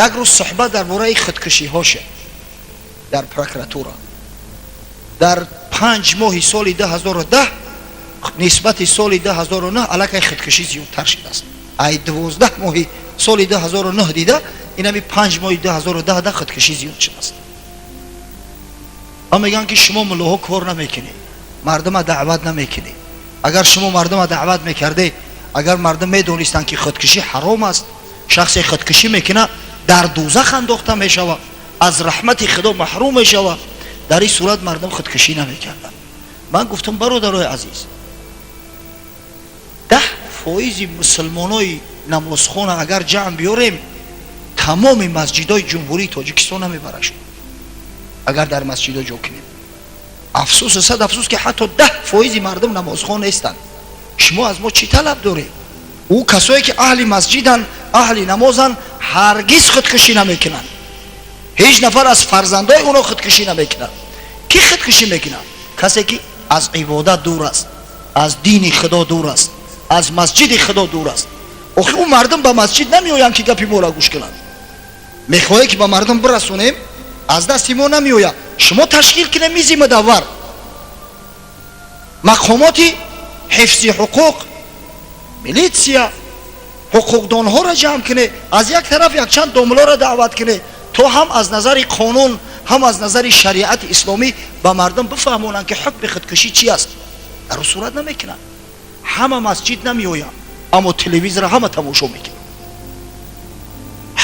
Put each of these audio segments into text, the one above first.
Як рӯз суҳбат дар бораи худкушиҳо шуд дар прокуратура. Дар 5 моҳи соли 2010 нисбати соли 2009 аллакай худкушӣ зиёдтар шудааст. Ай 12 моҳи соли 2009 дида, инами 5 моҳи 2010 да худкушӣ зиёд шудааст. Ва мегӯянд, ки шумо муллоҳо кор намекунед, мардума даъват намекунед. Агар шумо мардума даъват мекардед, агар мардум медонистанд, ки худкушӣ ҳаром аст, шахсе худкушӣ мекунад, дар дӯзах андохта мешавад, аз раҳмати Худо маҳрум мешавад, дар ин сурат мардум худкушӣ намекарданд. Ман гуфтам: бародарои азиз, 10 фоизи мусулмонои намозхона агар ҷамъ биёрем, тамоми масҷидои Ҷумҳурии Тоҷикистон намебарашд, агар дар масҷидо ҷо кунем. Афсӯсу сад афсӯс, ки ҳатто 10 фоизи мардум намозхон нестанд. Шумо аз мо чӣ талаб доред? Ӯ касое ки аҳли масҷиданд, аҳли намозанд, ҳаргиз худкушӣ намекунанд. Ҳеҷ нафар аз фарзандои оно худкушӣ намекунад. Кӣ худкушӣ мекунад? Касе ки аз ибодат дур аст, аз дини Худо дур аст, аз масҷиди Худо дур аст. Охи ӯ мардум ба масҷид намеоянд, ки гапи моро гӯш кунанд. Мехоҳе, ки ба мардум бирасонем, аз дасти мо намеояд. Шумо ташкил кунед мизи мудаввар, мақомоти ҳифзи ҳуқуқ, милитсия, ҳуқуқдонҳоро ҷамъ кунед, аз як тараф якчанд домлоро даъват кунед, то ҳам аз назари қонун, ҳам аз назари шариати исломӣ ба мардум бифаҳмонанд, ки ҳукми худкушӣ чи аст. Дар ӯ сурат намекунанд. Ҳама масҷид намеоянд, аммо телевизора ҳама тамошо мекунанд.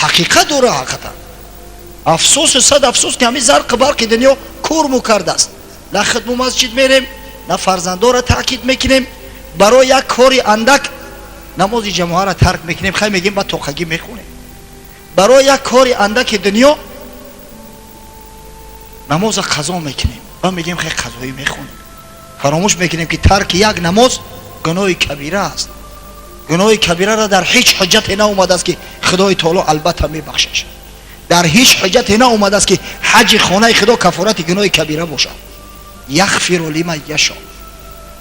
Ҳақиқат дора, ҳақиқатан афсӯсу сад афсӯс, ки ҳамин зарқи барқи дунё курму кардааст. На худму масҷид мерем, на фарзандора таъкид мекунем. Барои як кори андак намози ҷамоаро тарк мекунем. Хай, мегем, ба тоқагӣ мехонем. Барои як кори андаки дунё намоза қазо мекунем ва мегем, хай, қазоӣ мехонем. Фаромӯш мекунем, ки тарки як намоз гуноҳи кабира аст. Гуноҳи кабираро дар ҳеҷ ҳуҷҷате наомадааст, ки Худои Таоло албатта мебахшаш. Дар ҳеҷ ҳуҷҷате наомадааст, ки ҳаҷи хонаи Худо кафорати гуноҳи кабира бошад. يغفر لمن يشاء.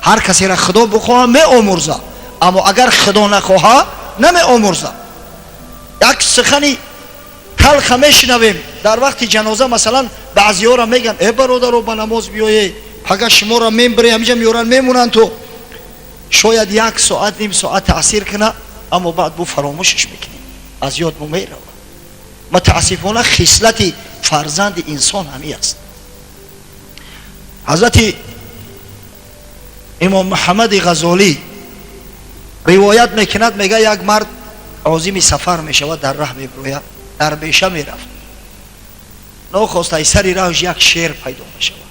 Ҳар касеро Худо бихоҳа, меомурза, аммо агар Худо нахоҳа, намеомурза. Як сухани талха мешунавем дар вақти ҷаноза. Масалан, баъзиҳоро мегӯянд: «Э, бародаро, ба намоз биёе, пага шуморо мембире, ҳамиҷа меёранд, мемонанд». То шояд як соат, ним соат таъсир кунад, аммо баъд бу фаромӯшаш мекунем, аз ёд мо меравад. Мутаассифона, хислати фарзанди инсон ҳамин аст. Ҳазрати Имом Муҳаммади Ғазолӣ ривоят мекунад, мега: як мард озими сафар мешавад, дар раҳ мебирояд, дар беша мерафт. Нохоста ай сари раҳш як шер пайдо мешавад.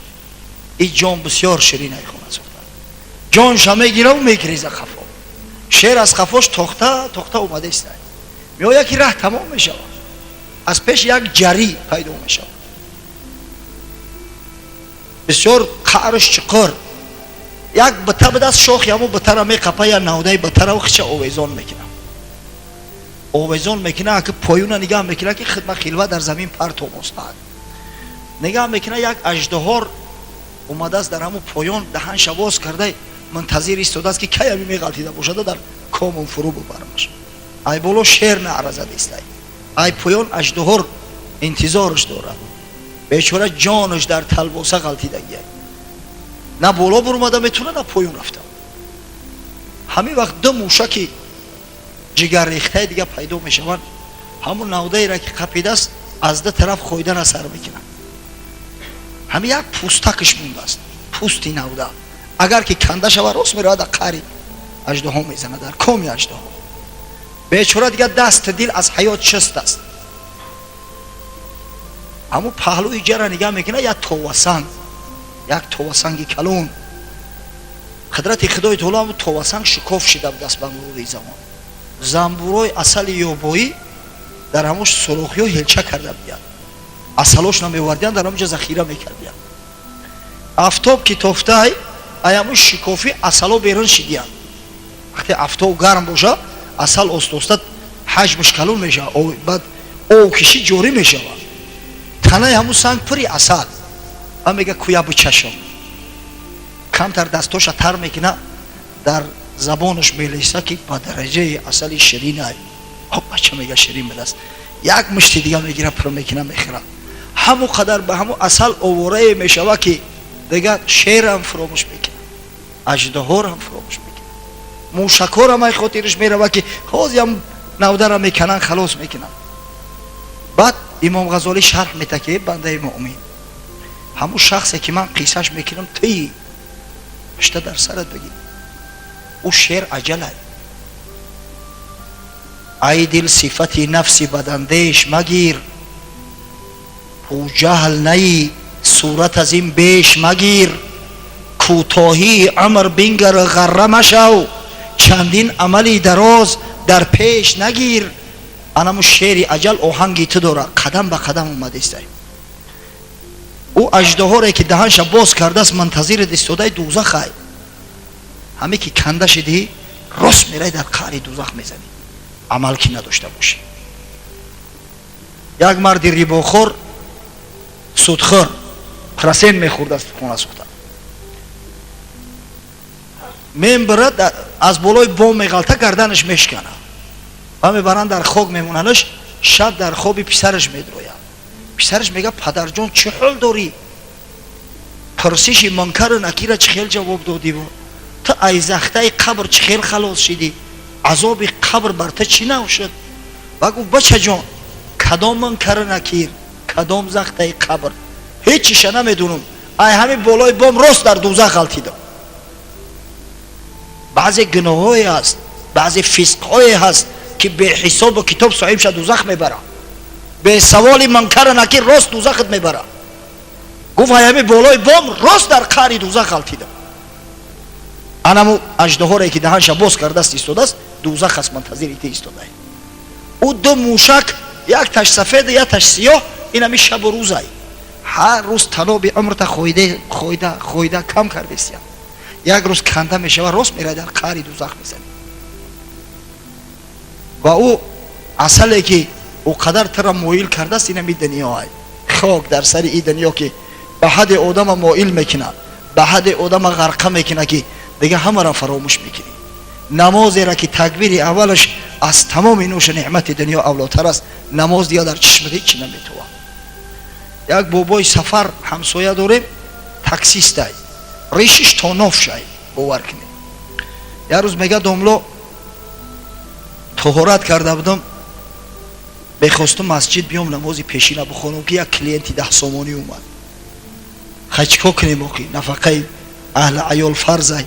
И ҷон бисёр ширин айхона сохта, ҷонша мегираву мегиреза хафо. Шер аз хафош тохта тохта омада истад. Меояд, ки раҳ тамом мешавад, аз пеш як ҷарӣ пайдо мешавад, бисёр қаърш чуқур. Як бита бидаст, шохи ҳамун битара меқапа, я навдаи битара хича овезон мекунад. Овезон мекунад, ки поюна нигаҳ мекунад, ки хидма хилва дар замин партомостад. Нигаҳ мекунад, як аждаҳор омадааст дар ҳамун поён, даҳанша боз карда, мунтазир истодааст, ки кай ҳами меғалтида бошада, дар комон фурӯ бубарамаш. Ай боло шер наъра задистай, ай поён аждаҳор интизорш дорад. Бечора ҷонаш дар талбоса ғалтидагия, на боло бурмада метавонад, на поён рафта. Ҳамин вақт ду мушаки ҷигаррехтаи дига пайдо мешаванд. Ҳамун навдаеро, ки қапидааст, аз ду тараф хӯйдана сар мекунад. Ҳамин як пӯстакаш мондааст, пӯсти навда. Агар ки канда шава, рост меравад, дар қаъри аждаҳо мезанад, дар коми аждаҳо. Бечора дига даст дил аз ҳаёт шист аст. Ҳамун паҳлӯи ҷара нигаҳ мекунад, як товасанг, як товасанги калон. Қудрати Худои Таоло, ҳамун товасанг шукоф шида будааст. Ба мурури замон замбурои асали ёбоӣ дар ҳамон сурохиҳо ҳелча карда будиянд, асалошона мевардиянд, дар ҳамонҷа захира мекардиянд. Афтоб ки тофтай, ай ҳамун шикофӣ асало берун шидиянд. Вақте афтоб гарм боша, асал оста оста ҳаҷмаш калон мешавад, баъд ов кишӣ ҷорӣ мешавад. Танаи ҳамун санг пури асал. Ва мега: «Куя бичашом». Камтар дастоша тар мекуна, дар забонаш мелеса, ки ба дараҷаи асали ширинай. Бача мега: «Ширин будааст». Як мушти дига мегира, пур мекуна, мехӯра. Ҳамон қадар ба ҳамон асал овораe мешава, ки дига шерам фуромӯш мекунад, аждаҳорам фуромӯш мекунад, мушакорам ай хотириш мерава, ки ҳозиам навдара мекананд, халос мекунанд. Баъд Имом Ғазолӣ шарҳ мета, ки бандаи муъмин, ҳамун шахсе, ки ман қиссаш мекунам, тии ҳашта дар сарат бигир, ӯ шер аҷалай. Ай дил, сифати нафси бадандеш магир, Буҷаҳл наи, сурат аз ин беш магир. Кӯтоҳии амр бингар, ғарра машав, чандин амали дароз дар пеш нагир. Анаму шери аҷал оҳанги ту дора, қадам ба қадам омадистай. Ӯ аждаҳоре, ки даҳанша боз кардааст, мунтазират истодаи дузахай. Ҳаме ки канда шидӣ, рост мерай, дар қаъри дузах мезанӣ, амал ки надошта бошӣ. Як марди рибохор, судхӯр, процент мехӯрдааст, хона сӯхта мебарад, аз болои бом меғалта, гарданаш мешкана ва мебаранд, дар хок мемонанаш. Шаб дар хоби писараш медрояд. Писараш мега: «Падарҷон, чӣ ҳол дорӣ? Пурсиши Мункару Накира чӣ хел ҷавоб додиву ту ай захтаи қабр чӣ хел халос шидӣ? Азоби қабр бар ту чӣ нав шуд?» Ва гуфт: «Бачаҷон, кадом Мункару Накир, кадом захтаи қабр? Ҳеҷ чиша намедунам. Ай ҳамин болои бом рост дар дузах ғалтидам». Баъзе гуноҳҳое ҳаст, баъзе фисқҳое ҳаст, ки беҳисобу китоб соҳибша дузах мебара, бесаволи Мункара Накир рост дузахат мебара. Гуфт: «Ай ҳамин болои бом рост дар қаъри дузах ғалтидам». Анаму аждаҳоре, ки даҳанша боз кардааст, истодааст, дузах аст, мунтазири ти истодай. Ӯ ду мушак, якташ сафеду якташ сиёҳ, ин ҳами шабу рӯзай. Ҳар рӯз таноби умрта хойда, хойда, хойда кам кардестиям. Як рӯз канда мешава, рост мерай, дар қаъри дузах мезанӣ. Ва ӯ асале, ки ӯ қадар тара моил кардааст, ин ҳами дунёай. Хок дар сари и дунё, ки ба ҳадде одама моил мекунад, ба ҳадде одама ғарқа мекунад, ки дига ҳамаро фаромӯш мекунӣ. Намозеро, ки такбири аввалаш аз тамоми нӯшу неъмати дунё авлотар аст, намоз дига дар чишмат ҳеҷ чи наметова. Як бобои сафар ҳамсоя дорем, таксистай, ришиш то нофшай, бовар кунед. Як рӯз мега: «Домло, тоҳорат карда будам, мехостум масҷид биём, намози пешина бихонам, ки як клиенти 10 сомонӣ омад. Хай, чӣ кор кунем охи? Нафақаи аҳли аёл фарзай.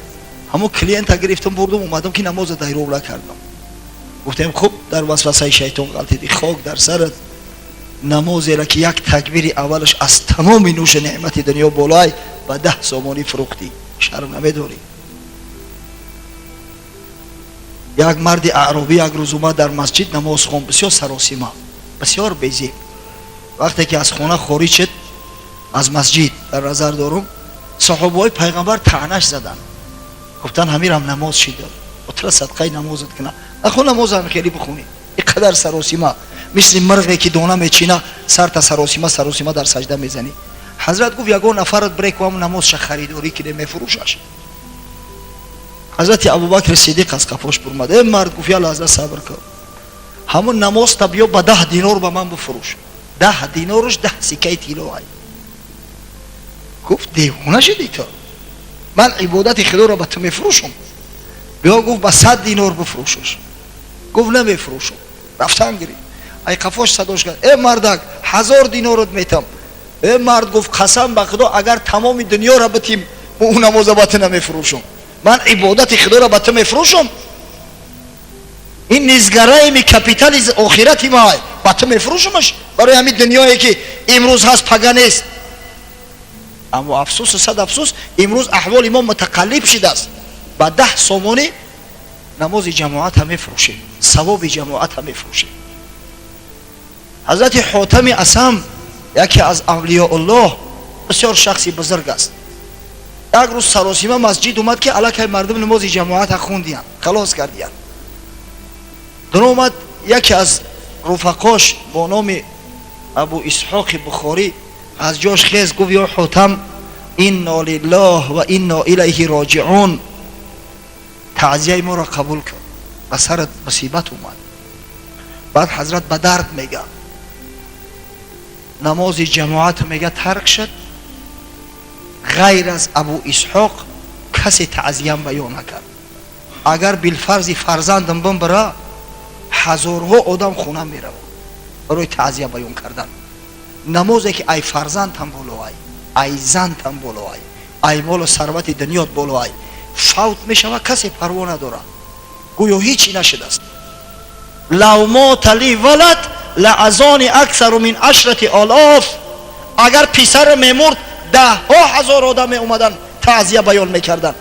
Ҳамон клиента гирифтам, бурдум, омадам, ки намоза дайров накардам». Гуфтем: «Хуб, дар васвасаи шайтон ғалтиди, хок дар сарат. Намозеро, ки як такбири аввалаш аз тамоми нӯши неъмати дунё болоай, ба 10 сомонӣ фурӯхтӣ, шарм намедорӣ?» Як марди аъробӣ як рӯз омад, дар масҷид намоз хон, бисёр саросима, бисёр безеб. Вақте ки аз хона хориҷ шуд, аз масҷид дар назар дорум, саҳобаҳои пайғамбар таънаш заданд, гуфтанд: «Ҳамирам намоз шида, отра садқаи намозат куна, нахо намозам хеле бихонӣ, ин қадар саросима, мисли мирғе, ки дона мечина, сарта саросима, саросима дар саҷда мезанӣ». Ҳазрат гуфт: «Ягон нафарат брекуам, намозша харидорӣ кине, мефурӯшаш». Ҳазрати Абубакри Сидиқ аз қафош бурмад. «Э мард», гуфт, «як лаҳза сабр кун. Ҳамун намозта биё, ба 10 динор ба ман бифурӯш». 10 динорш 10 сикаи тиллоай. Гуфт: «Девона шудӣ ту? Ман ибодати худоро ба ту мефурӯшам? Биё», гуфт, «ба 100 динор бифурӯшаш». Гуфт: «Намефурӯшам». Рафтан гирифт. Ай қафош садош кард: «Э мардак, 1000 динорот метам». «Э мард», гуфт, «қасам ба худо, агар тамоми дунёро битим, ӯ намоза ба ту намефурӯшам. Ман ибодати худоро ба ту мефурӯшам? Ин несгораемый капитали охирати май, ба ту мефурӯшамаш барои ҳамин дунёе, ки имрӯз ҳаст, пага нест?» Аммо афсӯсу сад афсӯс, имрӯз аҳволи мо мутақаллиб шидааст. Ба 10 сомонӣ намози ҷамоата мефурӯшем, савоби ҷамоата мефурӯшем. Ҳазрати Ҳотами Асам, яке аз авлиёуллоҳ, бисёр шахси бузург аст. Як рӯз саросима масҷид омад, ки аллакай мардум намози ҷамоата хундиянд, халос кардиянд. Дуромад, яке аз руфақош бо номи Абу Исҳоқи Бухорӣ аз ҷош хез, гуфт: «Ё Ҳотам, инно лиллоҳ ва инно илайҳи роҷиун, таъзияи моро қабул кун, ба сарат мусибат омад». Баъд ҳазрат ба дард мега. Намози ҷамоат мега тарк шуд, ғайр аз Абу Исҳоқ касе таъзиям баён накард. Агар билфарзи фарзандам бимбира, ҳазорҳо одам хона меравад барои таъзия баён кардан. Намозе ки ай фарзандам болоай, ай зантам болоай, ай молу сарвати дунёт болоай, фавт мешава, касе парво надорад, гӯё ҳичи нашудааст. لو مات لي ولد لعزاني أكثر من 10,000. Агар писар мемурд, даҳҳо ҳазор одам меомаданд, таъзия баён мекарданд.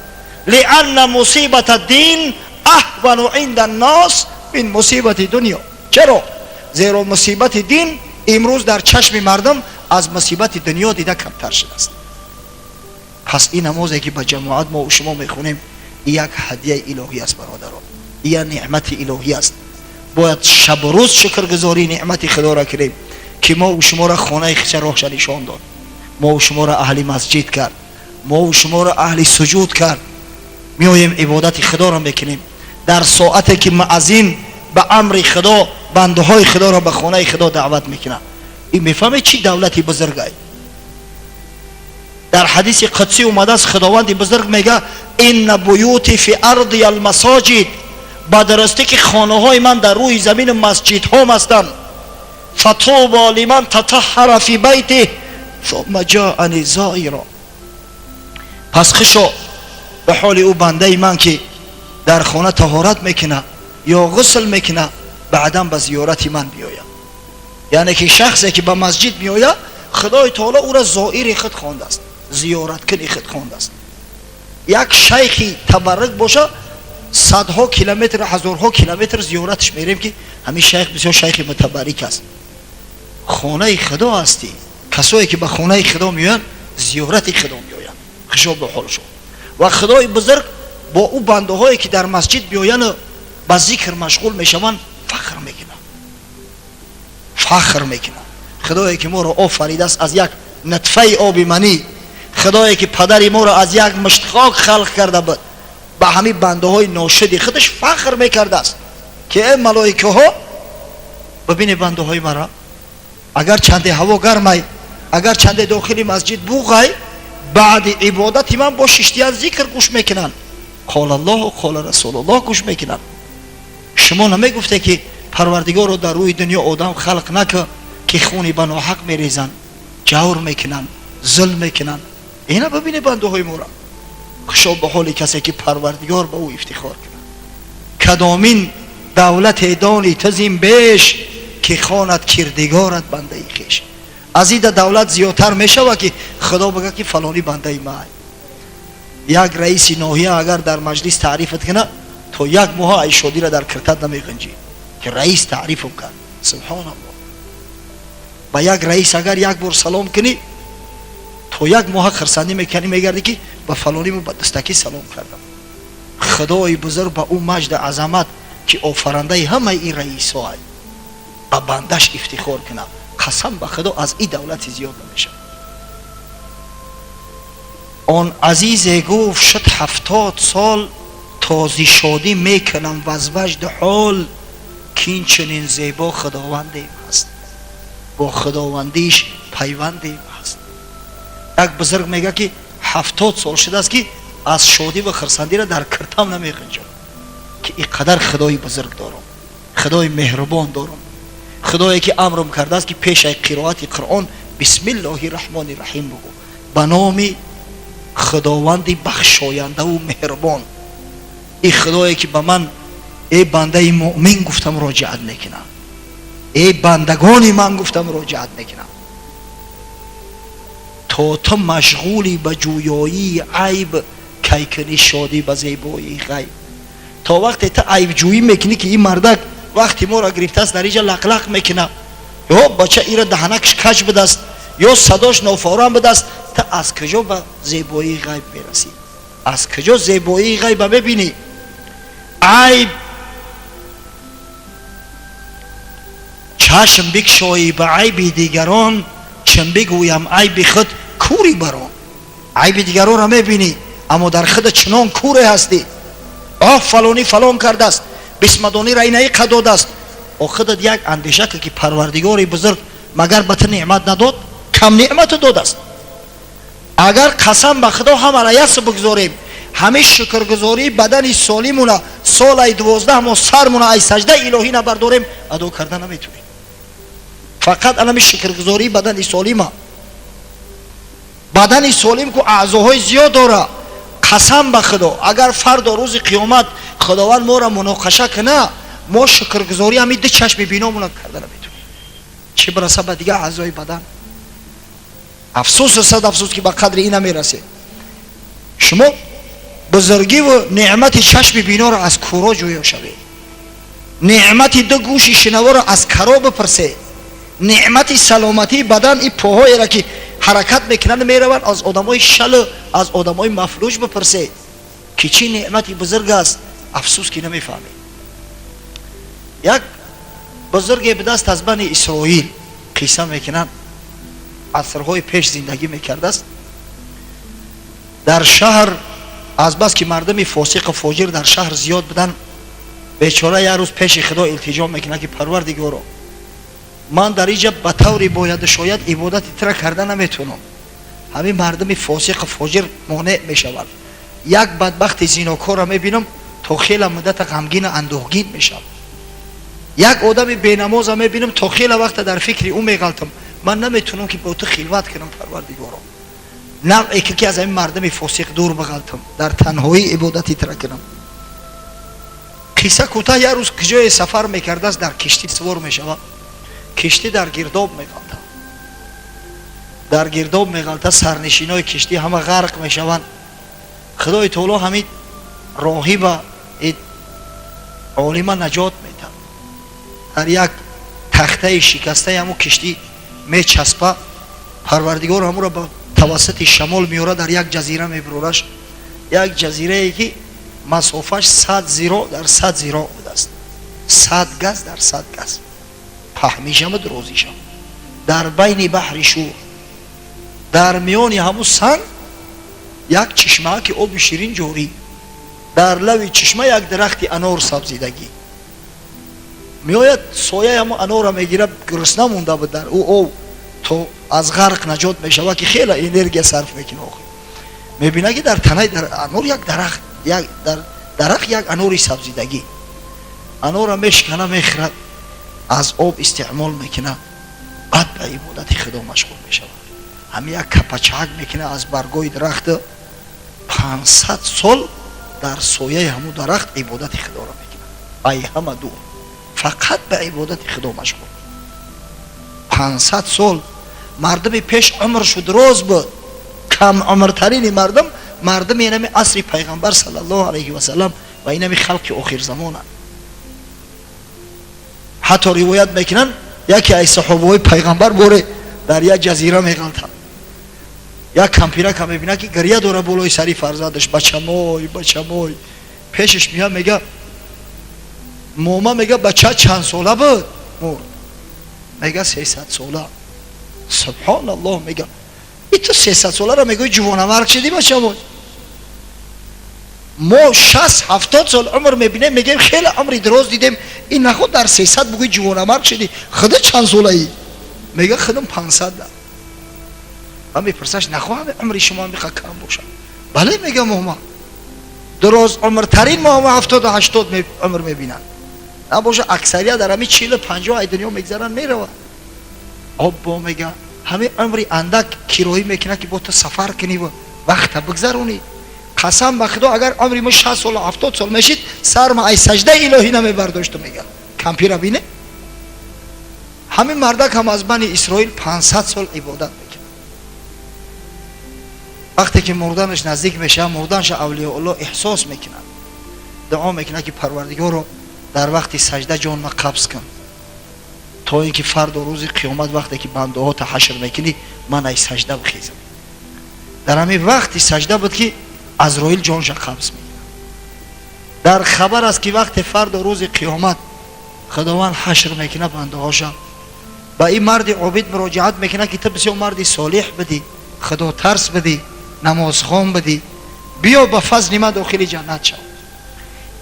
لأن مصيبة الدين أهون عند الناس من مصيبة الدنيا. Чаро? Зеро мусибати дин имрӯз дар чашми мардум аз мусибати дунё дида камтар шудааст. Пас ин намозе ки ба ҷамоат мо шумо мехонем, як ҳадияи илоҳӣ аст, бародарон, як неъмати илоҳӣ аст. Бояд шабу рӯз шукргузории неъмати худоро кунем, ки мо шуморо хонаи хича роҳша нишон дод, мо шуморо аҳли масҷид кард, мо шуморо аҳли суҷуд кард. Меоем, ибодати худоро мекунем дар соате ки муаззин ба амри худо бандаҳои худоро ба хонаи худо даъват мекунад. Ин мефаҳмед, чӣ давлати бузургай? Дар ҳадиси қудсӣ омадааст, худованди бузург мега: إن بيوتي في أرضي المساجد. Ба дурустӣ ки хонаҳои ман дар рӯи замини масҷидҳом ҳастанд. فطوبى لمن تطهر في بيته ثم جاءني زائرا. Пас хушо ба ҳоли ӯ бандаи ман, ки дар хона таҳорат мекунад ё ғусл мекунад, баъдан ба зиёрати ман биёяд. Яъне ки шахсе ки ба масҷид меояд, худои таоло ӯро зоири худ хондааст, зиёраткуни худ хондааст. Як шайхи табаррук боша, садҳо километр, ҳазорҳо километр зиёраташ мерем, ки ҳамин шайх бисёр шайхи мутабаррик аст. Хонаи худо ҳастӣ. Касое ки ба хонаи худо меоянд, зиёрати худо меоянд. Хушо ба ҳолшон. Ва худои бузург бо ӯ бандаҳое ки дар масҷид биёяну ба зикр машғул мешаванд, фахр мекунад, фахр мекунад. Худое ки моро офаридааст аз як нутфаи оби манӣ, худое ки падари моро аз як мушт хок халқ карда буд, ба ҳамин бандаҳои ношуди худаш фахр мекардааст, ки э малоикаҳо, бибине бандаҳои мара, агар чанде ҳаво гармай, агар чанде дохили масҷид буғай, баъди ибодати ман бо шиштиян зикр гӯш мекунанд, قال الله قال رسول الله гӯш мекунанд. Шумо намегуфте, ки парвардигоро, дар рӯи дунё одам халқ нака, ки хуни ба ноҳақ мерезанд, ҷавр мекунанд, зулм мекунанд? Ина бибине бандаҳои моро. Хушо ба ҳоли касе ки парвардигор ба ӯ ифтихор кунад. Кадомин давлате дони ту зин беш, ки хонад кирдигорат бандаи хеш? Аз ида давлат зиёдтар мешавад, ки худо бигӯяд, ки фалонӣ бандаи май? Як раиси ноҳия агар дар маҷлис таърифат кунад, то як моҳа ай шодира дар киртат намеғинҷӣ, ки раис таърифам кард. Субҳоналлоҳ! Ба як раис агар як бор салом кунӣ, то як моҳа хирсандӣ мекунӣ, мегардӣ, ки ба фалониму ба дастакӣ салом кардам. Худои бузург ба ӯ маҷду азамат, ки офарандаи ҳамаи ин раисҳоай, ба бандаш ифтихор кунад, қасам ба худо, аз ин давлати зиёд намешавад. Он азизе гуфт: шуд 70 сол, този шодӣ мекунам ваз ваҷду ҳол, ки ин чунин зебо худовандем ҳаст, бо худовандиш пайвандем ҳаст. Як бузург мега, ки 70 сол шудааст, ки аз шодӣ ва хирсандиро дар киртам намеғинҷам, ки ин қадар худои бузург дорам, худои меҳрубон дорам, худое ки амрм кардааст, ки пешаи қироати қуръон بسم الله الرحمن الرحيم бугӯ, ба номи худованди бахшояндаву меҳрубон. Ин худое ки ба ман «Эй бандаи муъмин» гуфта муроҷиат мекунам, «Эй бандагони ман» гуфта муроҷиат мекунам. То ту машғули ба ҷӯёии айб, кай кунӣ шодӣ ба зебоии ғайб? То вақте ту айбҷӯӣ мекунӣ, ки ин мардак вақти моро гирифтааст, дар инҷа лақлақ мекунад, ё бача ира даҳанакш каҷ будааст, ё садош нофорам будааст, ту аз куҷо ба зебоии ғайб мерасӣ? Аз куҷо зебоии ғайба мебинӣ? Айб чашм бикшоӣ ба айби дигарон, чун бигӯям айби худ, кӯри барон. Айби дигаронро мебинӣ, аммо дар худа чунон кӯре ҳастӣ. Оҳ, фалонӣ фалон кардааст, бисмадонира инаи қадодааст. О, худат як андеша ки парвардигори бузург Магар ба ту неъмат надод? Кам неъмату додааст. Агар, қасам ба Худо, ҳамара яс бигзорем, ҳамин шукргузории бадани солимуна солаи 12 моҳ сармуна ай саждаи илоҳӣ набардорем, адо карда наметунем. Фақат анами шукргузории бадани солима. Бадани солим ку аъзоҳои зиёд дора. Қасам ба Худо, агар фардо рӯзи қиёмат Худованд моро муноқаша куна, мо шукргузорӣ ҳамин ду чашми биномона карда наметунем, чӣ бираса ба дигар аъзои бадан. Афсӯсу сад афсӯс, ки ба қадри ин намерасед. Шумо бузургиву неъмати чашми биноро аз кӯро ҷӯё шавед, неъмати ду гӯши шинаворо аз каро бипурсед, неъмати саломатии бадан, и поҳоеро, ки ҳаракат мекунанд, мераванд, аз одамои шалу аз одамои мафлуҷ бипурсед, ки чӣ неъмати бузург аст. Афсӯс, ки намефаҳмед. Як бузурге бидаст аз Бани Исроил, қисса мекунанд, асрҳои пеш зиндагӣ мекардааст дар шаҳр. Азбаски мардуми фосиқу фоҷир дар шаҳр зиёд буданд, бечора як рӯз пеши Худо илтиҷо мекунад, ки: «Парвардигоро, ман дар иҷа ба таври бояду шояд ибодати тура карда наметавонам. Ҳамин мардуми фосиқу фоҷир монеъ мешаванд. Як бадбахти зинокорро мебинам, то хела муддата ғамгину андӯҳгин мешавам. Як одами бенамоза мебинам, то хела вақта дар фикри ӯ меғалтам. Ман наметавонам, ки бо ту хилват кунам. Парвардигоро, навъе ки аз ҳамин мардуми фосиқ дур бағалтам, дар танҳоӣ ибодати тура кунам». Қисса кӯтаҳ, як рӯз куҷое сафар мекардааст, дар киштӣ сувор мешавад. Киштӣ дар гирдоб меғалта, дар гирдоб меғалта. Сарнишинои киштӣ ҳама ғарқ мешаванд. Худои таоло ҳамин роҳиба, олима наҷот медиҳад. Дар як тахтаи шикастаи ҳамун киштӣ мечаспа. Парвардигор ҳамуро ба тавассути шамол меёрад, дар як ҷазира мебурораш, як ҷазирае, ки масофаш 100 зиро дар 100 зиро будааст, 100 газ дар 100 газ паҳмишаму дурозишам, дар байни баҳри шӯр, дар миёни ҳамун санг як чишмаа, ки оби ширин ҷорӣ, дар лави чишма як дарахти анор сабзидагӣ. Меояд, сояи ҳамун анорро мегирад. Гурусна монда буд, дар ӯ ов то аз ғарқ наҷот мешавад, ки хеле энергия сарф мекунад. Охир мебинад, ки дар танаи анор як дарахт, як дар дарахт як анори сабзидагӣ. Анорро мешикана, мехӯрад, аз об истеъмол мекунад, баъд ба ибодати Худо машғул мешавад. Ҳамин як капачак мекунад аз баргои дарахта, 500 сол дар сояи ҳамун дарахт ибодати Худоро мекунад. Ай ҳама дур, фақат ба ибодати Худо машғул 500 сол. Мардуми пеш умршу дроз буд. Кам умртарини мардум, мардуми инами асри Пайғамбар саллаллоҳу алайҳи васалам ва инами халқи охирзамонанд. Ҳатто ривоят мекунанд, яке аз саҳобаҳои Пайғамбар боре дар як ҷазира меғалтад. Як кампирака мебинад, ки гиря дора болои сари фарзандаш: «Бачамой, бачамой». Пешаш меяд, мега: «Мома», мега, «бача чанд сола буд мурд?» Мега: «300 сола». «Субҳоналлоҳ», мега, «и ту 300 соларо мегӯи ҷувонамарг шудӣ, бачамой? Мо 60-70 сол умр мебинем, мегӯем хеле умри дроз дидем. Ин наход дар 300 бугӯи ҷувонамарг шудӣ. Худо чанд солаӣ?» Мега: «Худам 500». Ва мепурсаш: «Нахоҳам умри шумо миқа кам бошад?» «Бале», мега, «мома дроз умртарин мома 70-80 умр мебинанд набоша, аксарият дар ҳамин 40-50 ай дунё мегзаранд, меравад». «Оббо», мега, «ҳамин умри андак кироӣ мекунад, ки бо ту сафар кунӣ ва вақта бигзаронӣ. Қасам ба Худо, агар умри мо 60 солу 70 сол мешид, сарма ай саждаи илоҳӣ намебардошту», мега кампира. Бине, ҳамин мардак ҳам аз Бани Исроил 500 сол ибодат мекунад. Вақте ки мурданаш наздик мешавад, мурданша авлиёулло эҳсос мекунад, дуо мекунад, ки: «Парвардигоро, дар вақти сажда ҷонма қабз кун, то ин ки фардо рӯзи қиёмат, вақте ки бандаҳота ҳашр мекунӣ, ман ай сажда бихезам». Дар ҳамин вақти сажда буд, ки Азроил ҷонша қабз мекунад. Дар хабар аст, ки вақте фардо рӯзи қиёмат Худованд ҳашр мекунад бандаҳоша, ба ин марди обид муроҷиат мекунад, ки ту бисёр марди солиҳ будӣ, худотарс будӣ, намозхон будӣ, биё, ба фазли ман дохили ҷаннат шав.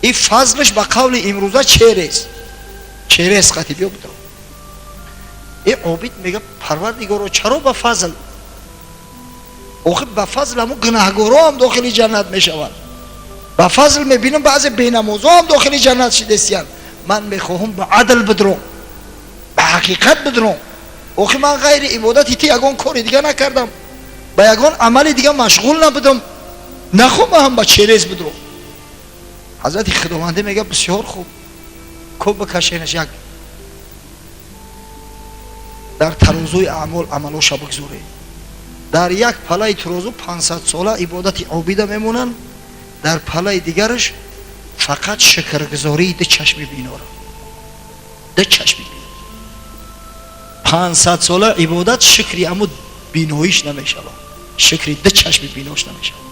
Ин фазлш ба қавли имрӯза через қати биё будо. Э обид мега: «Парвардигоро, чаро ба фазл? Охи ба фазл ҳамун гунаҳгоро ҳам дохили ҷаннат мешаванд. Ба фазл мебинам, баъзе бенамозо ҳам дохили ҷаннат шидестиянд. Ман мехоҳам ба адл бидром, ба ҳақиқат бидром. Охи ман ғайри ибодати ту ягон кори дига накардам, ба ягон амали дига машғул набудам. Нахоҳам ҳам ба через бидром». Ҳазрати Худованде мега: «Бисёр хуб, ко бикашенаш, як дар тарозуи аъмол амалоша бигзоред». Дар як палаи тарозу 500 сола ибодати обида мемонанд, дар палаи дигараш фақат шукргузории ду чашми бинора, ду чашми бино. 500 сола ибодат шукри аму биноиш намешавад, шукри ду чашми бинош намешавад.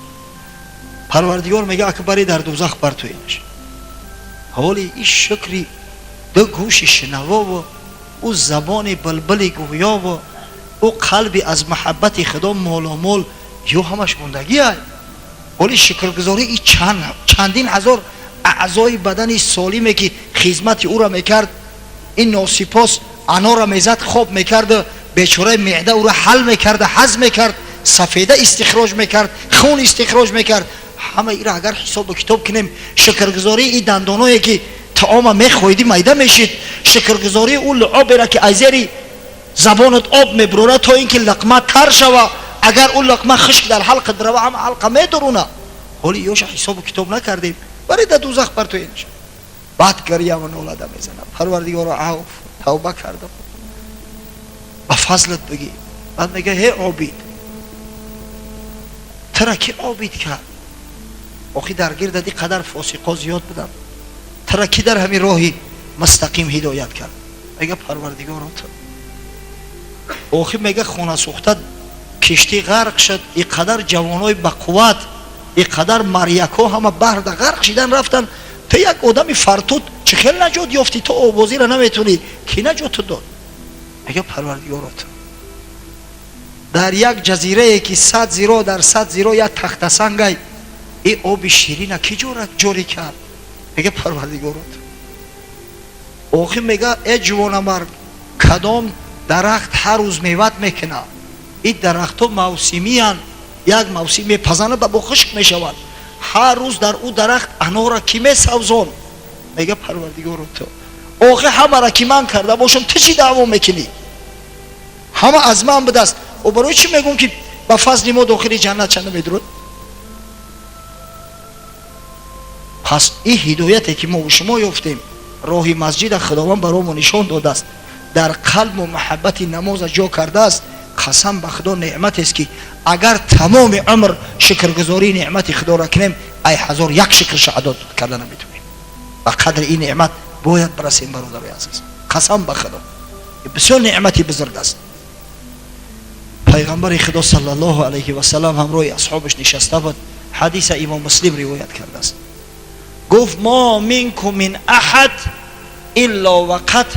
Парвардигор мега: «Акбари, дар дузах партоинаш». Ҳоли ин шукри ду гӯши шинавову ӯ забони булбули гӯёву ӯ қалби аз маҳаббати Худо моломол ё ҳамаш мондагиай. Ҳоли шукргузорӣ и чандин ҳазор аъзои бадани солиме, ки хизмати ӯра мекард, ин носипос анора мезад, хоб мекарду бечораи меъда ӯра ҳал мекарда, ҳазм мекард, сафеда истихроҷ мекард, хун истихроҷ мекард. Ҳама ира агар ҳисобу китоб кунем, шукргузории и дандоное, ки таома мехоҳиди, майда мешид, шукргузории ӯ луобера, ки аз зери забонат об мебурора, то ин ки луқма тар шава, агар ӯ луқма хушк дар ҳалқат бирава, ҳама ҳалқа медуруна. Ҳоли ёша ҳисобу китоб накардем, бари да дузах партоенш. Баъд гирьяву нолада мезанам: «Парвардигоро, афв, тавба кардам, ба фазлат бигӣ». Баъд мега: «Ҳе обид, тура ки обид кард? Охи дар гирдат и қадар фосиқо зиёд буданд, тура ки дар ҳамин роҳи мустақим ҳидоят кард?» Мега: «Парвардигоро, ту». Охи мега, хона сӯхта, киштӣ ғарқ шуд, и қадар ҷавонои бақувват, и қадар маряко ҳама баҳрда ғарқ шидан рафтанд, ту як одами фартут чӣ хел наҷот ёфтӣ? Ту обозира наметонӣ, кӣ наҷоту дод?» Мега: «Парвардигоро, ту». Дар як ҷазирае, ки 100 зиро дар 100 зиро як тахтасангай, и оби ширина кӣ ҷорӣ кард? Мега: «Парвардигоро, ту». Охир мега: «Э ҷувонамард, кадом дарахт ҳар рӯз меват мекунад? Ин дарахтҳо мавсимиянд, як мавсим мепазанад, ба бо хушк мешаванд. Ҳар рӯз дар ӯ дарахт анора кӣ месавзон?» Мега: «Парвардигоро, ту». Охир ҳамара ки ман карда бошам, ту чӣ даъво мекунӣ? Ҳама аз ман будааст. О, барои чӣ мегӯм, ки ба фазли мо дохили ҷаннат чанда медурад? Пас ин ҳидояте, ки мо шумо ёфтем, роҳи масҷида Худованд барои мо нишон додааст, дар қалбу маҳаббати намоза ҷо кардааст. Қасам ба Худо, неъматест, ки агар тамоми умр шукргузории неъмати Худоро кунем, ай ҳазор як шукрша адо карда наметавонем. Ба қадри ин неъмат бояд бирасем, бародарои азиз. Қасам ба Худо, бисёр неъмати бузург аст. Пайғамбари Худо саллаллоҳу алайҳи васалам ҳамроҳи асҳобаш нишаста буд. Ҳадиса Имом Муслим ривоят кардааст. Гуфт: «Мо минкум мин аҳад илло вақад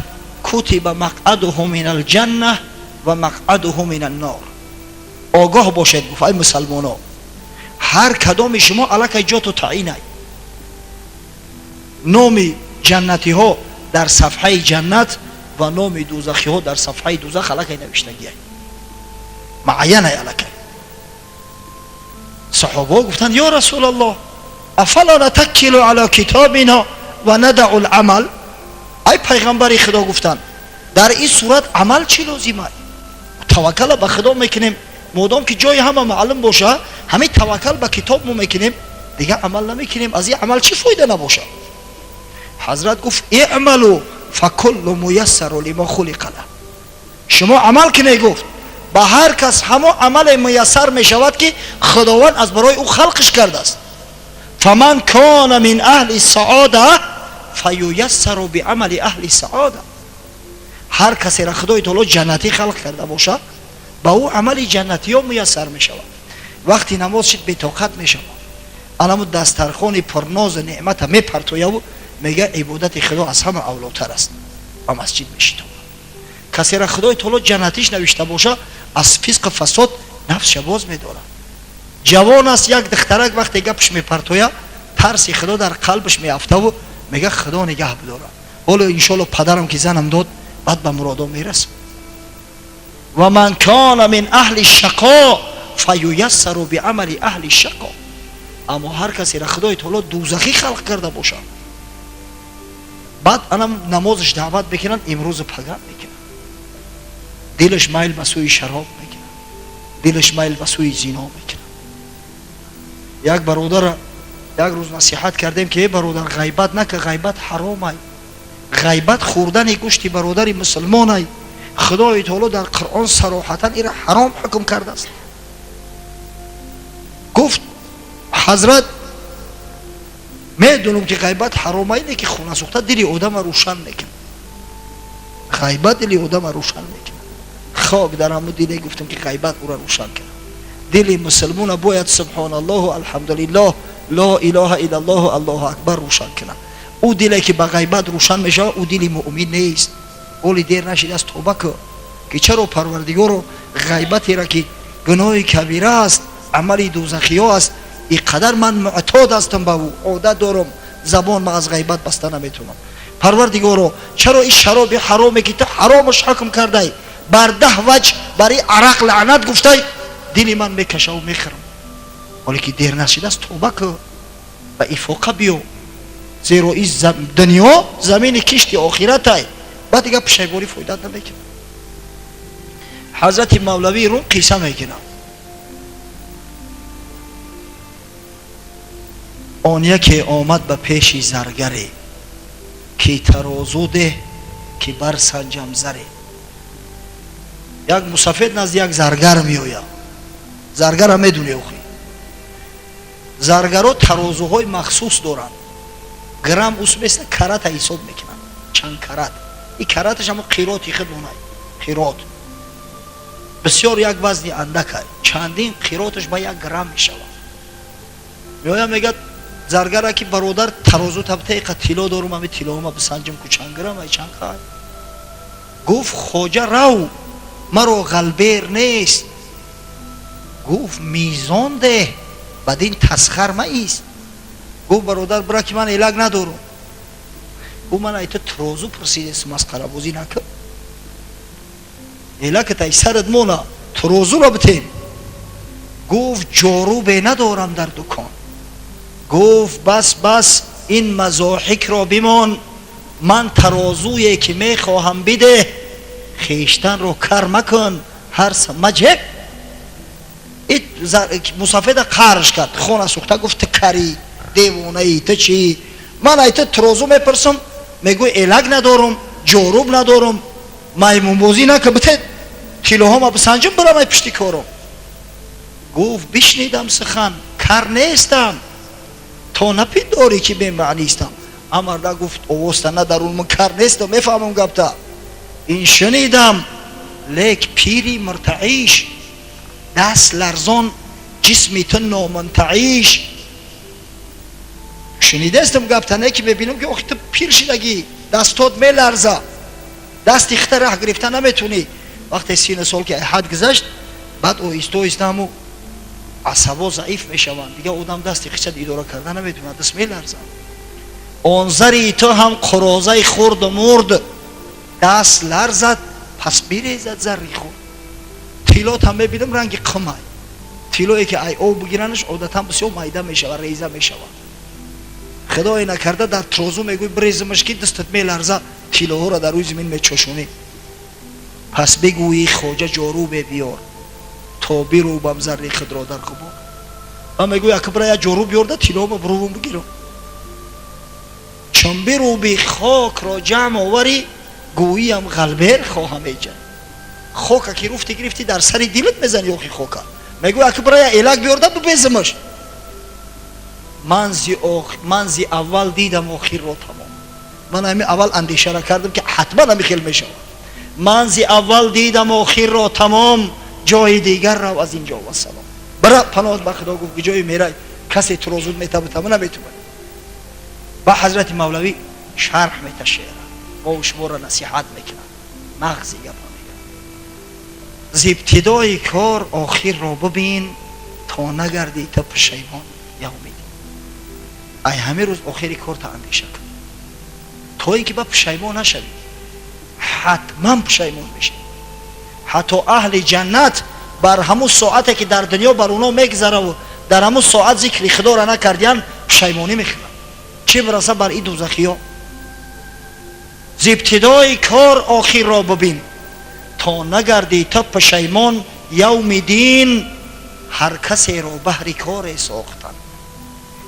кутиба мақъадуҳу мин алҷанна ва мақъадуҳу мин аннор». Огоҳ бошед, гуфт, ай мусалмоно, ҳар кадоми шумо аллакай ҷоту таъинай. Номи ҷаннатиҳо дар сафҳаи ҷаннат ва номи дузахиҳо дар сафҳаи дузах аллакай навиштагиай, муайянай аллакай. Саҳобаҳо гуфтанд: «Ё Расулаллоҳ, афала натаккилу ала китобина ва надау ламал?» Ай пайғамбари Худо, гуфтанд, дар ин сурат амал чӣ лозимай? Таваккала ба Худо мекунем, модом ки ҷои ҳама маълум боша, ҳамин таваккал ба китоб мо мекунем, дигар амал намекунем. Аз ин амал чӣ фоида набошад? Ҳазрат гуфт: «Иъмалу факуллу муяссару лимо хулиқа ла». Шумо амал кунед, гуфт, ба ҳар кас ҳамо амале муяссар мешавад, ки Худованд аз барои ӯ халқиш кардааст. Фаман кона мин аҳли саода фаюяссару биамали аҳли саода. Ҳар касера Худои Таоло ҷаннатӣ халқ карда бошад, ба ӯ амали ҷаннатиё муяссар мешавад. Вақти намоз шид, бетоқат мешавад, анаму дастархони пурнозу неъмата мепартояву мега: «Ибодати Худо аз ҳама авлотар аст», ба масҷид мешитобад. Касера Худои Таоло ҷаннатиш навишта боша, аз фисқу фасод нафсша боз медорад. Ҷавон аст, як духтарак вақте гапш мепартоя, тарси Худо дар қалбаш меафтаву мега: «Худо нигаҳ бидорад, ҳоло иншоалло падарам ки занам дод, баъд ба муродо мерасам». Ва ман кана мин аҳли шақо фаюяссару биамали аҳли шақо. Аммо ҳар касеро Худои таоло дӯзахӣ халқ карда бошад, баъд анам намозаш даъват мекунанд, имрӯзу паган мекунанд, дилаш майл ба сӯи шароб мекунад, дилаш майл ба сӯи зино мекунад. Як бародара як рӯз насиҳат кардем, ки э бародар, ғайбат нака, ғайбат ҳаромай, ғайбат хӯрдани гӯшти бародари мусулмонай. Худои таоло дар Қуръон сароҳатан ира ҳаром ҳукм кардааст. Гуфт: ҳазрат, медонам, ки ғайбат ҳаромай, не ки хона сӯхта дили одама рӯшан мекунад, ғайбат дили одама рӯшан мекунад. Хок дар ҳамун диле, гуфтам, ки ғайбат ӯра рӯшан кунад. Дили мусулмона бояд субҳоналлоҳу, алҳамдулиллоҳ, ло илоҳа иллаллоҳу, аллоҳу акбар рӯшан кунад. Ӯ диле ки ба ғайбат рӯшан мешавад, ӯ дили муъмин нест. Оли дер нашидааст, тоба кӯ, ки чаро, Парвардигоро, ғайбатеро, ки гуноҳи кабира аст, амали дӯзахиҳо аст, и қадар ман муътод ҳастам ба ӯ, одат дорам, забон ма аз ғайбат баста наметавонам. Парвардигоро, чаро ин шароби ҳароме, ки ту ҳаромаш ҳукм кардай, бар 10 ваҷ бар ин арақ лаънат гуфтай, дили ман мекашаву мехӯрам? Ҳоле ки дер нашидааст, тоба кӯ, ба ифоқа биё, зеро ин дунё замини кишти охиратай, баъд дигар пушайворӣ фоидат намекунад. Ҳазрати Мавлавии Рум қисса мекунад: он яке омад ба пеши заргаре, ки тарозу деҳ, ки барсанҷам заре. Як мусафед назди як заргар меояд. Заргара медуни охи, заргаро тарозуҳои махсус доранд, грамм ус места, карата ҳисоб мекунанд, чанд карат. И караташ ҳамо қироти худмонай, қирот бисёр як вазни андакай, чандин қироташ ба 1 грамм мешавад. Меояд, мегӯяд заргара, ки бародар, тарозу табтаиқа тилло дорум, ами тиллома бисанҷам ку, чанд грамм ай, чанд хай. Гуфт: хоҷа, рав, маро ғалбер нест. Гуфт: мизон деҳ, бадин тасхар маист. Гуфт: бародар, бира, ки ман элак надорум. Гуфт: ман айта тарозу пурсидес, масхарабозӣ накун, элакат ай сарат мона, тарозуро битем. Гуфт: ҷорубе надорам дар дукон. Гуфт: бас, бас, ин мазоҳикро бимон, ман тарозуе ки мехоҳам бидеҳ, хештанро кар макун, ҳар маҷеб. Мусафеда қарш кард, хона сӯхта. Гуфт: ту карӣ, девонаӣ, ту чӣ? Ман айта тарозу мепурсам, мегӯй элак надорум, ҷоруб надорум. Маймунбозӣ нака, бите тиллоҳома бисанҷим, бирам ай пишти кором. Гуфт: бишнидам сухан, кар нестам, то напиндорӣ, ки бемаънистам. Амарда гуфт: овозта на дарун, ман кар нестам, мефаҳмам гапта. Ин шунидам, лек пири муртаиш, даст ларзон, ҷисми ту номунтаиш. Шунидастам гапта, не ки мебинам, ки охи ту пир шидагӣ, дастот меларза, дасти хита раҳ гирифта наметунӣ. Вақте сину сол ки ҳад гузашт, баъд оҳиста оҳиста ҳаму асабо заиф мешаванд, дигар одам дасти хичат идора карда наметавонад, даст меларзад. Он зари ту ҳам қурозаи хурду мурд, даст ларзад, пас бирезад зарри худ. Тиллотам мебинам, ранги қумай. Тиллое ки ай об бигиранаш, одатан бисёр майда мешавад, реза мешавад. Худое накарда, дар трозу мегӯй бирезимаш, ки дастат меларза, тиллоҳоро дар рӯи замин мечошонӣ. Пас бигӯӣ: хоҷа, ҷорубе биёр, то бирӯбам зарри худро дар ғубор. Ва мегӯй: ака, бира, як ҷоруб биёрда, тиллома бурувум, бигирам. Чун бирӯби, хокро ҷамъ оварӣ, гӯиям ғалбер хоҳам эҷа. Хока ки руфти гирифтӣ, дар сари дилат мезани. Охи хока мегӯй: ака, бира, як элак биёрда, бибезимаш. Ман зи аввал дидам охирро тамом. Ман ҳами аввал андешара кардам, ки ҳатман ҳами хел мешавад. Ман зи аввал дидам охирро тамом, ҷои дигар рав аз ин ҷо, вассалом. Бира, паноҳ ба Худо. Гуфт: ҷое мерай, касе туро зуд метабутама наметубад. Ба ҳазрати Мавлавӣ шарҳ мета шеъра, мо шуморо насиҳат мекунад, мағзи гапа мегӯяд: зи ибтидои кор охирро бибин, то нагардӣ ту пушаймон явмидин. Ай ҳамин рӯз охири корта андеша кун, то ин ки ба пушаймон нашавӣ. Ҳатман пушаймон мешавӣ. Ҳатто аҳли ҷаннат бар ҳамун соате, ки дар дунё бар оно мегзараву дар ҳамун соат зикри худоро накардиян, пушаймонӣ мехӯранд. Чӣ бираса бар и дузахиё? Зи ибтидои кор охирро бибин, то нагардӣ ту пушаймон явми дин. Ҳар касеро баҳри коре сохтанд,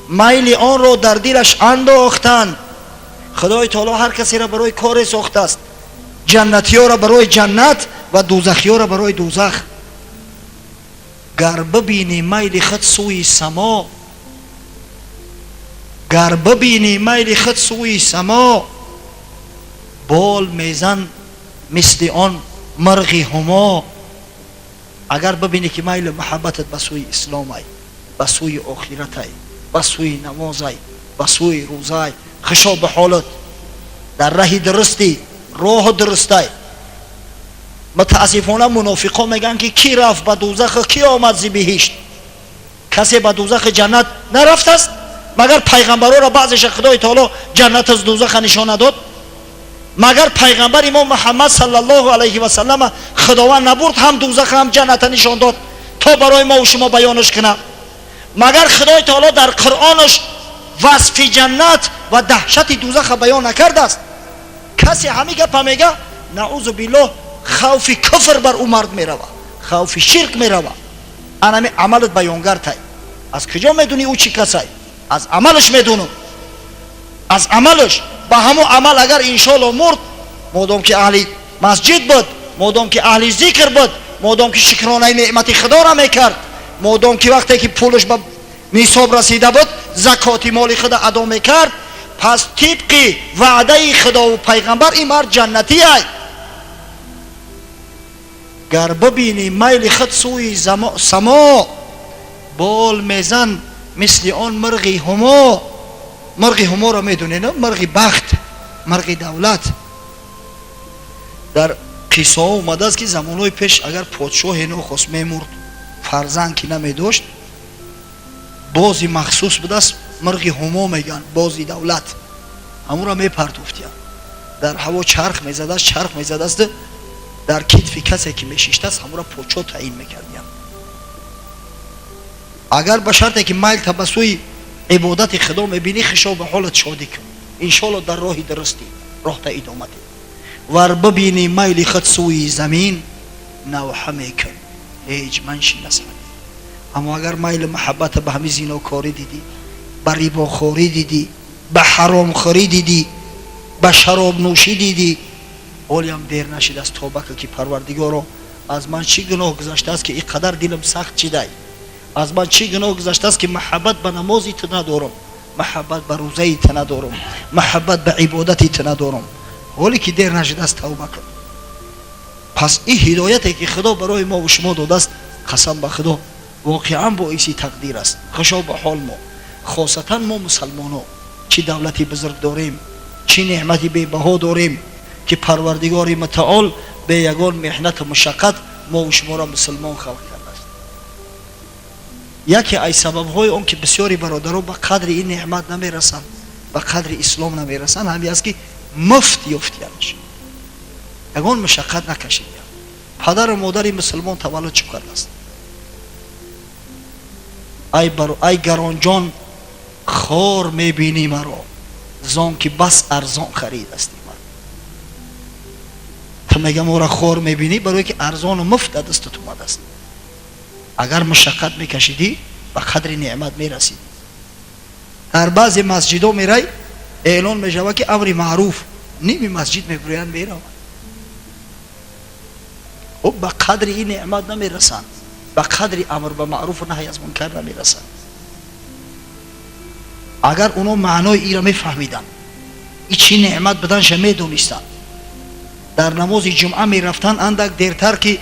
майли онро дар дилаш андохтанд. Худои таоло ҳар касеро барои коре сохтааст: ҷаннатиёро барои ҷаннат ва дузахиёро барои дузах. Гар бибинӣ майли худ сӯи само, гар бибинӣ майли худ сӯи само, бол мезан мисли он мирғи ҳумо. Агар бибинӣ, ки майли муҳаббатат ба сӯи исломай, ба сӯи охиратай, ба сӯи намозай, ба сӯи рӯзай, хушо ба ҳолат, дар раҳи дурустӣ, роҳу дурустай. Мутаассифона, мунофиқо мегӯянд, ки кӣ рафт ба дузах, кӣ омад зи биҳишт? Касе ба дузахи ҷаннат нарафтааст? Магар пайғамбарора баъзеша Худои таоло ҷаннат аз дузаха нишон надод? Магар пайғамбари мо Муҳаммад саллаллоҳу алайҳи васаллама Худованд набурд, ҳам дузаха, ҳам ҷанната нишон дод, то барои мову шумо баёнаш кунад? Магар Худои таоло дар Қуръонаш васфи ҷаннат ва даҳшати дузаха баён накардааст? Касе ҳамин гапа мега, наузу биллоҳ, хавфи куфр бар ӯ мард мерава, хавфи ширк мерава. Анами амалат баёнгартай. Аз куҷо медунӣ, ӯ чӣ касай? Аз амалаш медунам, аз амалаш. Ба ҳамун амал агар, иншоалло, мурд, модом ки аҳли масҷид буд, модом ки аҳли зикр буд, модом ки шукронаи неъмати худоро мекард, модом ки вақте ки пулаш ба нисоб расида буд, закоти моли худа адо мекард, пас тибқи ваъдаи Худову пайғамбар ин мард ҷаннатиай. Гар бибинӣ майли худ сӯи само, бол мезан мисли он мирғи ҳумо. Мирғи ҳуморо медонед? Мирғи бахт, мирғи давлат. Дар қиссаҳо омадааст, ки замонҳои пеш агар подшоҳе нохост мемурд, фарзанд ки намедошт, бози махсус будааст, мирғи ҳумо мегӯянд, бози давлат, ҳамонро мепартофтиянд, дар ҳаво чарх мезадааст, чарх мезадааст, дар китфи касе ки мешиштааст, ҳамонро подшоҳ таъин мекардиянд. Агар ба шарте ки майлта ба сӯи ибодати Худо мебинӣ, хишо ба ҳолат, шодӣ кун, иншоалло, дар роҳи дурустӣ, роҳта идома деҳ. Вар бибинӣ майли худ сӯи замин, навҳа мекун, ҳеҷ маншин аз ҳамин. Аммо агар майли муҳаббата ба ҳамин зинокорӣ дидӣ, ба рибохорӣ дидӣ, ба ҳаромхӯрӣ дидӣ, ба шаробнӯшӣ дидӣ, ҳолиам дер нашидааст, тоба кун, ки Парвардигоро, аз ман чӣ гуноҳ гузаштааст, ки ин қадар дилам сахт шидай? Аз ман чӣ гуноҳ гузаштааст, ки муҳаббат ба намози ту надорам, муҳаббат ба рӯзаи ту надорам, муҳаббат ба ибодати ту надорам? Ҳоле ки дер нашидааст, тавба кун. Пас ин ҳидояте, ки Худо барои мову шумо додааст, қасам ба Худо, воқеан боиси тақдир аст. Хушо ба ҳол мо, хосатан мо мусалмоно, чӣ давлати бузург дорем, чӣ неъмати бебаҳо дорем, ки Парвардигори мутаол бе ягон меҳнату мушаққат мову шуморо мусулмон халқ кардааст. Яке аз сабабҳои он ки бисёри бародарон ба қадри ин неъмат намерасанд, ба қадри ислом намерасанд, ҳамин аст, ки муфт ёфтиянаш, ягон мушаққат накашидиян. Падару модари мусулмон таваллуд чӣ кардааст. Ай гаронҷон, хор мебинӣ маро, зон ки бас арзон харидастӣ ман. Ту мега моро хор мебинӣ, барое ки арзону муфт дар дастат омадааст. Агар мушаққат мекашидӣ, ба қадри неъмат мерасидӣ. Дар баъзе масҷидҳо мерай, эълон мешавад, ки амри маъруф, ними масҷид мебурӯянд, мераванд. Ба қадри ин неъмат намерасанд, ба қадри амр ба маъруфу наҳй аз мункар намерасанд. Агар оно маънои ира мефаҳмиданд, и чӣ неъмат буданша медонистанд, дар намози ҷумъа мерафтанд андак дертар, ки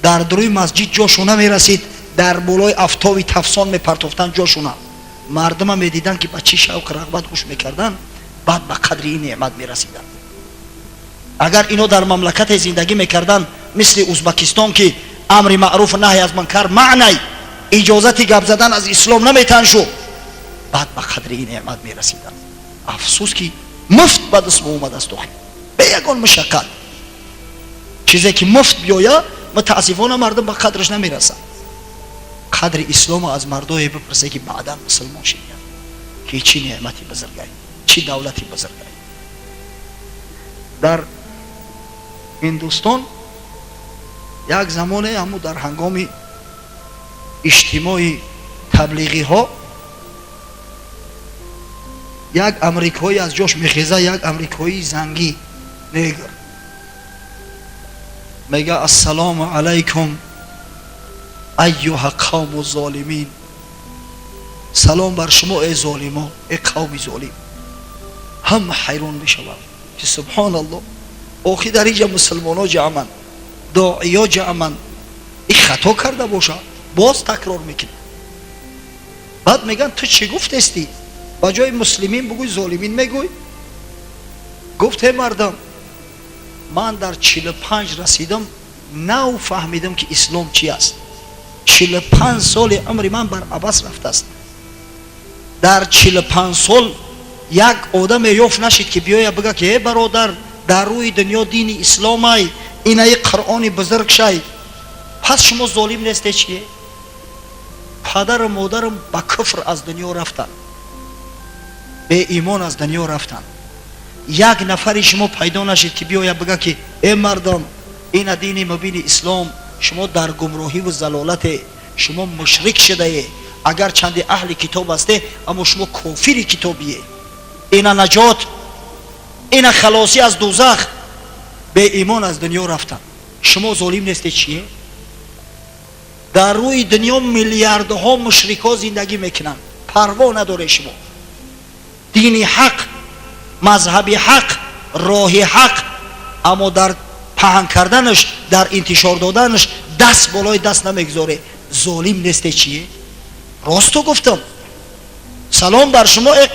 дар дуруи масҷид ҷошо намерасид, дар болои афтоби тафсон мепартофтанд ҷошуна, мардума медиданд, ки ба чӣ шавқу рағбат гӯш мекарданд, баъд ба қадри ин неъмат мерасиданд. Агар ино дар мамлакате зиндагӣ мекарданд, мисли Узбакистон, ки амри маъруфу наҳй аз мункар маънай, иҷозати гап задан аз ислом наметан шу, баъд ба қадри ин неъмат мерасиданд. Афсӯс, ки муфт ба даст мо омадааст, охи, бе ягон мушаққат. Чизе ки муфт биёя, Мутаассифона, мардум ба қадраш намерасанд. Қадри исломо аз мардое бипурсе, ки баъдан мусулмон шидиянд, ки чӣ неъмати бузургай, чӣ давлати бузургай. Дар Ҳиндустон як замоне, ҳаму дар ҳангоми иҷтимои таблиғиҳо, як амрикоӣ аз ҷош мехеза, як амрикоии зангӣ, негр, мега: «Ассалому алайкум, айюҳа қавму золимин, салом бар шумо, э золимо, э қавми золим». Ҳама ҳайрон мешаванд, ки субҳоналло, охи дар инҷа мусулмоно ҷамъанд, доиё ҷамъанд, и хато карда бошад. Боз такрор мекунад. Баъд мегӯянд: «Ту чӣ гуфтестӣ? Ба ҷои муслимин бугӯй, золимин мегӯй». Гуфт: «Э мардам, ман дар 45 расидам, нав фаҳмидам, ки ислом чи аст. 45 соли умри ман бар абас рафтааст. Дар 45 сол як одаме ёфт нашид, ки биёя бига, ки э бародар, дар рӯи дунё дини исломай, инаи Қуръони бузург шай. Пас шумо золим несте, чие? Падару модарам ба куфр аз дунё рафтанд, беимон аз дунё рафтанд. Як нафари шумо пайдо нашид, ки биёя бига, ки э мардам, ина дини мубини ислом, шумо дар гумроҳиву залолате, шумо мушрик шудае, агар чанде аҳли китоб ҳасте, аммо шумо кофири китобие. Ина наҷот, ина халосӣ аз дузах. Беимон аз дунё рафтанд. Шумо золим несте, чие? Дар рӯи дунё миллиардҳо мушрикҳо зиндагӣ мекунанд, парво надоре. Шумо дини ҳақ, мазҳаби ҳақ, роҳи ҳақ, аммо дар паҳн карданаш, дар интишор доданаш даст болои даст намегузоре. Золим несте, чие? Росту гуфтам. Салом бар шумо, э».